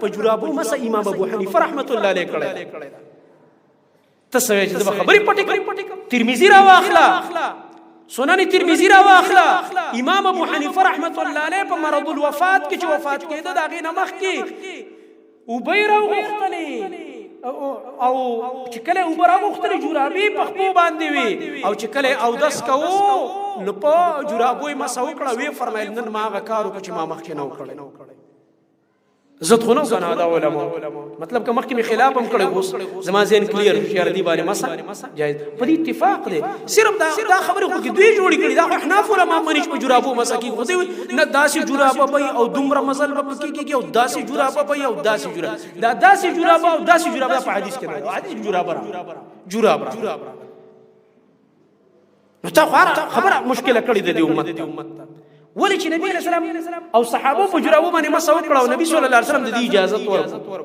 په جرابو مسه امام ابو حنیفه رحمت الله علیه کړی. ته څه وایې چې زه به خبرې پټې کړم؟ ترمذي را واخله، سنن ترمذي را واخله. امام ابو حنیفه رحمت الله علیه په مرض الوفات کې چې وفات کېده، د هغې نه مخکې اوبه یې راوغوښتلې، او چې کله اوبه راوغوښتلې جرابې په خپو باندې وې، او چې کله اودس کوو نو په جرابو یې مسه وکړه. ویې فرمایل نن ما هغه کار وکړ چې ما مخکې نه و کړی. زه خو نه کنه دا علماء، مطلب که مخکې می خلاف هم کړی، اوس زما ذهن کلیر شي دی باندې مسا جایز، په دې اتفاق دی. صرف دا دا خبره خو کې دوی جوړی کړي. دا خو احناف علماء منی چې په جرابو مسا کې، خو دوی نه داسې جرابه به او دومره مزل به پکې کېږي او داسې جرابه به او داسې جرابه، دا داسې جرابه او داسې جرابه په حدیث کې نه، حدیث جرابه جرابه. نو تا خو خبره مشکله کړې ده د امت ته. ولې چې نبی علیہ السلام او صحابه په جرابو باندې مسه وکړه او نبی صلی الله علیه وسلم د دې اجازه ورکړه،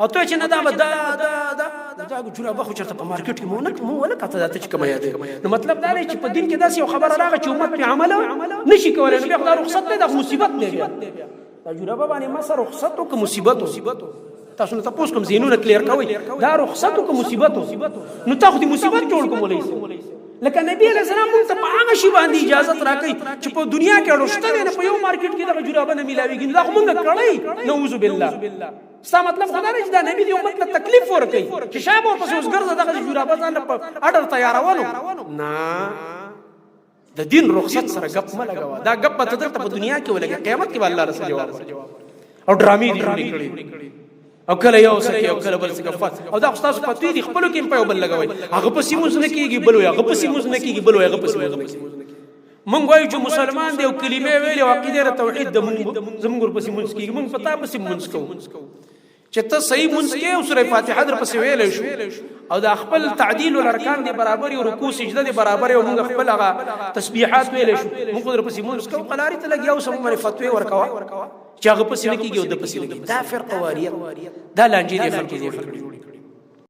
او ته چې نه دا دا دا دا دا جرابه خو چرته په مارکیټ کې مو نه مو ولا کاته ته چې کومه یادې. نو مطلب دا دی چې په دین کې داسې یو خبره راغله چې امت په عمل نشي کولای، نو بیا خو دا رخصت نه، دا مصیبت دی. بیا دا جرابه باندې مسه رخصت او که مصیبت؟ تاسو نو تاسو کوم زینونه کلیر کوي، دا رخصت او مصیبت؟ نو تاسو دې مصیبت جوړ کوم ولې؟ لکه نبی علیہ السلام مونږ ته په هغه شی باندې اجازه راکړي چې په دنیا کې اړشته نه، په یو مارکیټ کې دغه جرابه نه ملاويږي، دا خو مونږ کړی. نعوذ بالله. ستا مطلب خدا نه چې دا نبی دی امت له تکلیف ورکړي چې شابه ورپسې اوس ګرځه دغه جرابه ځان په اډر تیارولو نه. د دین رخصت سره غپ مه لګوا. دا غپ به دلته په دنیا کې ولګي، قیامت کې به الله رسول جواب. او ډرامې دي جوړې کړې، او کله یو سکه او کله بل سکه، او دا تاسو پتوی دي خپلو کې په یو بل لګوي. هغه پسې موږ نه کیږي، بل وي هغه پسې موږ نه کیږي، بل وي هغه پسې موږ نه کیږي. مونږ وایو چې مسلمان دی او کلمه ویلې او عقیده توحید د مونږ زمونږ ورپسې مونږ کیږي. مونږ پتا پسې مونږ کوو چې ته صحیح مونږ کې او سوره فاتحه در پسې ویلې شو او دا خپل تعدیل الارکان دی برابر او رکوع سجده دی برابر او موږ خپل هغه تسبیحات ویلې شو، موږ در پسې مونږ کوو. قلاری ته لګیا او سم باندې فتوی ورکوا چې هغه پسې نه کیږي او د پسې نه کیږي. دا فرقه واریت، دا لانجې دي خلکو جوړ کړي.